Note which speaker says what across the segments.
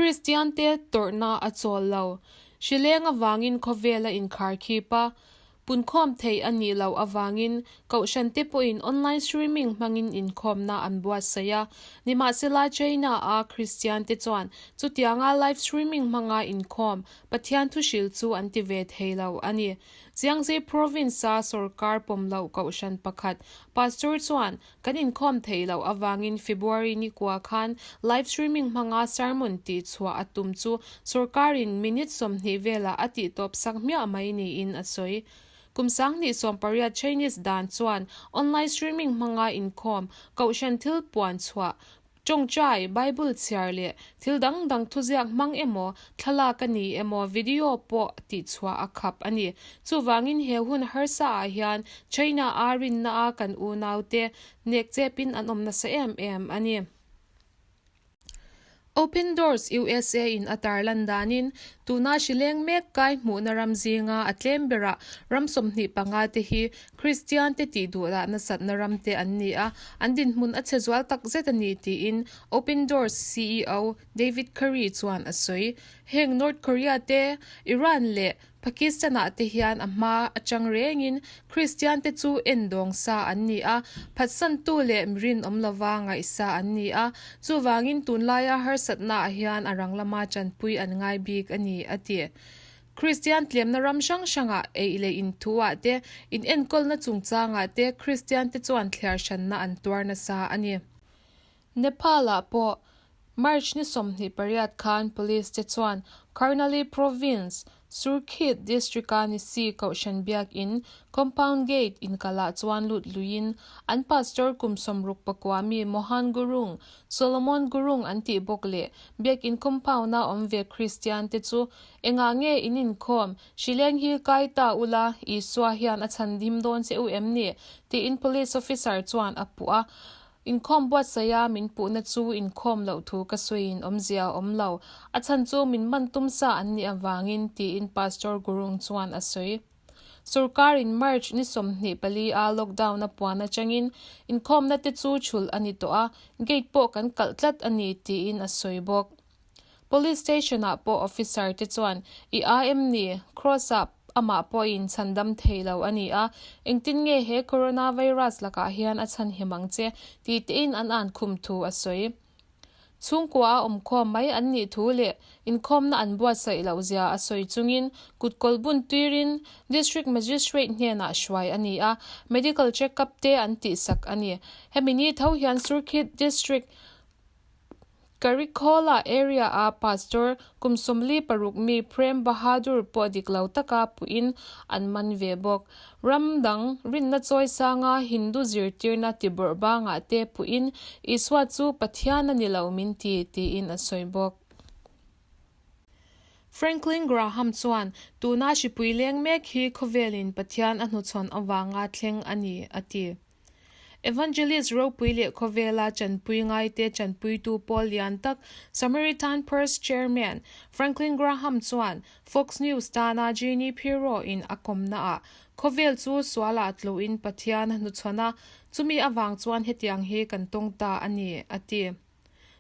Speaker 1: Kristiante tawrhna a chawl lo. Hrileng avangin khawvel a inkharkhip a, Punkhawm theih a nih loh avangin Kohhrante pawhin online streaming hmangin inkhawmna an buatsaih a. Nimahsela China-a Kristiante chuan chutianga live streaming hmanga inkhawm Pathian thuhril chu an ti ve thei lo a ni. Jiangxi Province-a sorkar pawm loh Kohhran pakhat Pastor chuan kan inkhawm theih loh avangin February ni kua khan live streaming hmanga sermon tihchhuah a tum chu sorkarin minute 20 velah a tihtawp sak hmiah mai niin a sawi. Kum 2018 Chinese dan chuan online streaming hmanga inkhawm Kohhran thil puan chhuah Tawngtai, Bible chhiar leh thil dang dang thuziak hmang emaw, thlalak a ni emaw, video pawh tihchhuah a khap a ni. Chuvangin he hun harsa ah hian China a rinna a kan unaute nek chepin an awm nasa em em a ni. Open Doors USA in a tarlan danin tuna hrileng mek kai hmuhna ram zinga a tlem berah ram 25 te hi Kristiante tih duhlah nasatna ramte an ni a, an dinhmun a chhe zual tak zet a ni tiin Open Doors CEO David Curry chuan a sawi. Heng North Korea te, Iran leh Pakistan-ah te hian a hma atang rengin Kristiante chu en dawng sa an ni a, phatsantu leh mirinawm lova ngaihsa an ni a, chuvangin tunlaia harsatnaah hian a rang lama tanpui an ngai bik a ni, a ti. Kristian tlemna ram hrang hrangah eih leh inthuah te, inenkawlna chungchangah te Kristiante chuan thliar hranna an tuar nasa a ni. Nepal-ah pawh March ni 28 khan Police te chuan Karnali Province, Surkhit District-a Nisi Kohhran Biakin Compound Gate inkalah chuan lut luiin an pastor kum 69 mi Mohan Gurung, Solomon Gurung an tih bawk leh Biakin compound-a awm ve Kristian te chu Engah nge in inkhawm? Hrileng hi kai ta ula, Isua hian a chhan dim dawn che u em ni? tiin police officer chuan a puh a. Inkhawm buatsaih a min puhna chu inkhawm loh thu ka sawiin awmzia a awm lo. A chhan chu min man tum sa an nih avangin, tiin Pastor Gurung chuan a sawi. Sorkarin March ni 24 a lockdown a puan atangin inkhawmna te chu chhulh a ni tawh a, gate pawh kan kalh tlat a ni, tiin a sawi bawk. Police station ah pawh officer te chuan i aa em ni? Cross ah amah pawhin chhandam thei lo a ni a, engtin nge he coronavirus lakah hian a chhanhim ang che? tih tein an an khum thu a sawi. Chhungkua a awmkhawm mai an nih thu leh inkhawmna an buatsaih loh zia a sawi chungin kutkawl bun tuirin District Magistrate hnenah hruai a ni a, medical check-up te an tihsak a ni. Hemi ni tho hian Surkhit District Karikhola area-a pastor kum 46 mi Prem Bahadur pawh dik lo taka puhin an man ve bawk. Ram dang rinna chawi sanga Hindu zirtirna tibawrh bangah te puhin Isua chu Pathian a ni lo min ti, tiin a sawi bawk. Franklin Graham chuan, Tuna hripui leng mek hi khawvelin Pathian a hnuchhawn avanga thleng a ni, a ti. Evangelist ropui leh khawvela chanpui ngaite chanpuitu pawl lian tak Samaritan Purse Chairman Franklin Graham chuan Fox News tana Jeannie Pirro in a kawmnaah khawvel chu sualah tluin Pathian a hnuchhawn a, chumi avang chuan hetiang hi kan tawng ta a ni, a ti.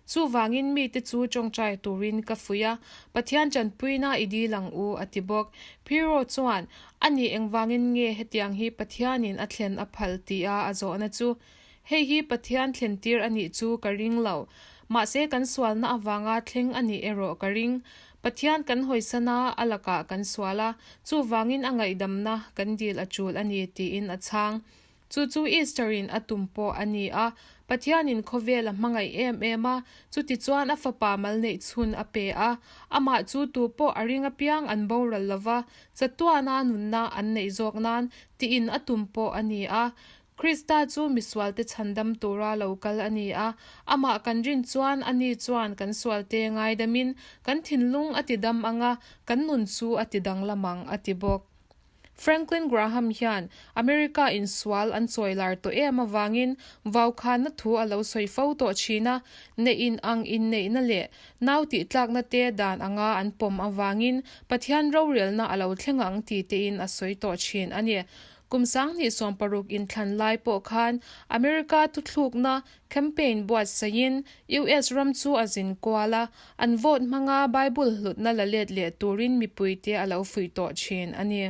Speaker 1: Chuvangin mite chu tawngtai turin ka fuih a, Pathian tanpuina i dil ang u, a ti bawk. Phiro chuan, A nih engvangin nge hetiang hi Pathianin a thlen a phal tia a zawhna chu, Hei hi Pathian thlen tir a nih chu ka ring lo. Mahse kan sualna avanga thleng a nih erawh ka ring. Pathian kan hawisan a, a lakah kan sual a, chuvangin a ngaihdamna kan dil a tul a ni, tiin a chhang. Chu chu Easter-in a tum pawh a ni a, Pathianin khawvel a hmangaih em em a, chutichuan a fapa mal neih chhun a pe a, amah chu tu pawh a ring apiang an boral lo va, chatuana nunna an neih zawk nan tiin a tum pawh a ni a. Krista chu misualte chhandam tura lo kal a ni a, amah kan rin chuan ani chuan kan sualte ngaidamin kan thinlung a tidam ang a, kan nun chu a tidanglam ang, a ti bawk. Franklin Graham hian America in sual an chawi lar tawh em avangin vaukhanna thu a lo sawi fo tawh thin a, neih in ang inneihna leh nau tihtlakna te dan anga an pawm avangin Pathian rorelna a lo thleng ang ti tein a sawi tawh thin a ni. Kum 2016 inthlan lai pawh khan America thuthlukna campaign buatsaihin US ram chu a zin kual a, an vote hmanga Bible hlutna la let leh turin mipuite a lo fuih tawh thin a ni.